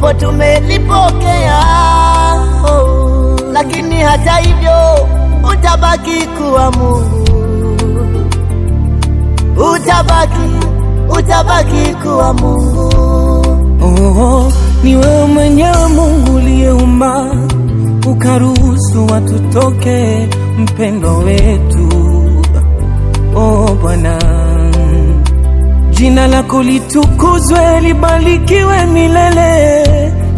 Japo tumelipokea, oh, lakini hata hivyo utabaki kuwa Mungu, utabaki kuwa Mungu. Oh, ni wewe mwenyewe Mungu uliyeumba ukaruhusu watu toke, mpendo wetu. Oh Bwana, jina lako litukuzwe, libarikiwe milele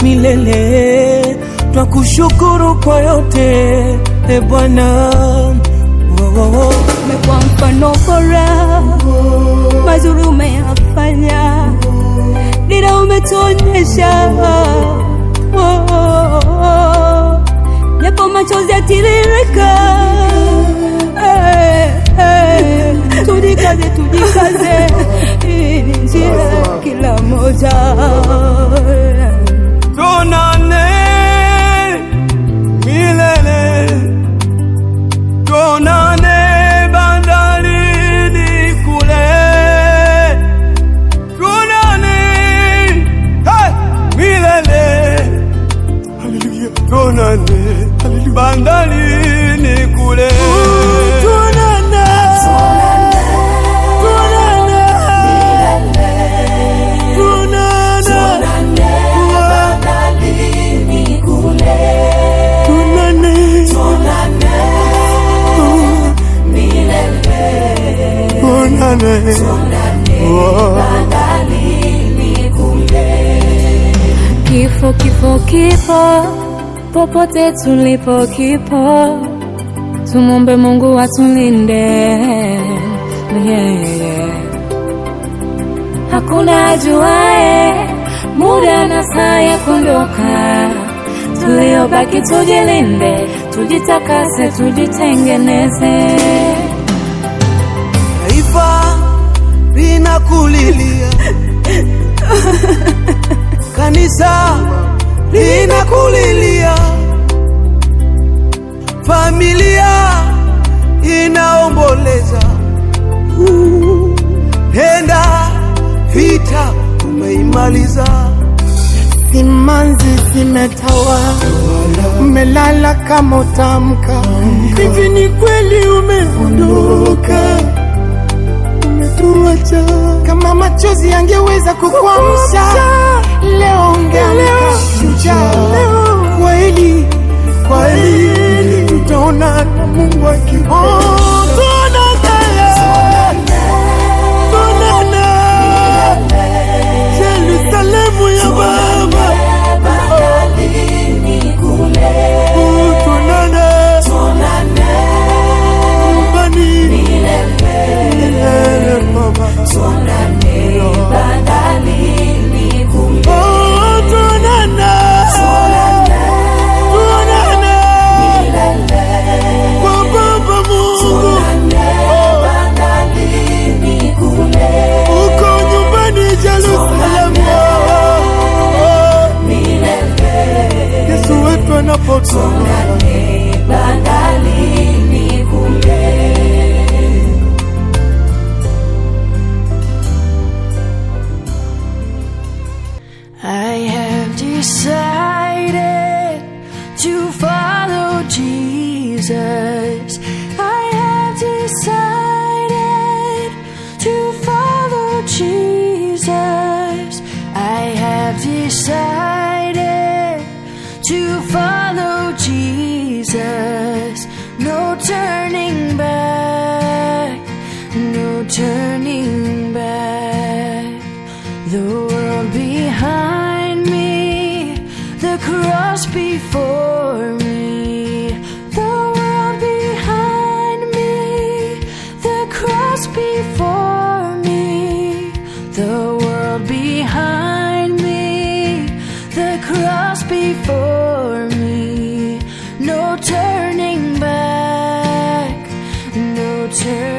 milele. Twakushukuru kwa yote, e Bwana. Oh, oh, oh. Umekuwa mfano bora, mazuri umeyafanya, dira umetuonyesha. Oh, oh, oh. Japo machozi yatiririka, eh, eh. Tujikaze, tujikaze, hii ni njia kila mmoja. Tuonane milele, tuonane bandarini kule, tuonane, hey, milele, tuonane bandarini kule. Tuonane, tuonane, tuonane, tuonane, tuonane. Kifo, kifo, kifo, popote tulipo kipo, tumombe Mungu atulinde. Yeah. Hakuna ajuae muda na saa ya kuondoka, tuliobaki tujilinde, tujitakase, tujitengeneze. Taifa linakulilia, kanisa linakulilia, familia inaomboleza. Nenda, vita umeimaliza. Simanzi zimetawa, umelala kama utamka. Hivi ni kweli umeondoka, umetuacha. Kama machozi yangeweza kukuamsha, leo ungeamka shujaa. Kweli kweli, tutaonana Mungu akipenda. Tuonane, Yerusalemu ya Baba. Tuonane nyumbani milele, Baba. Oh, tuonane, tuonane kwa Baba Mungu. Uko nyumbani Yerusalemu. Oh, Yesu wetu anapotoka. I have decided to follow Jesus. I have decided to follow Jesus. I have decided to follow Jesus. No turning back, no turning back. The world behind me, the cross before me. The world behind me, the cross before me. The world behind me, the cross before me. No turning back, no turning.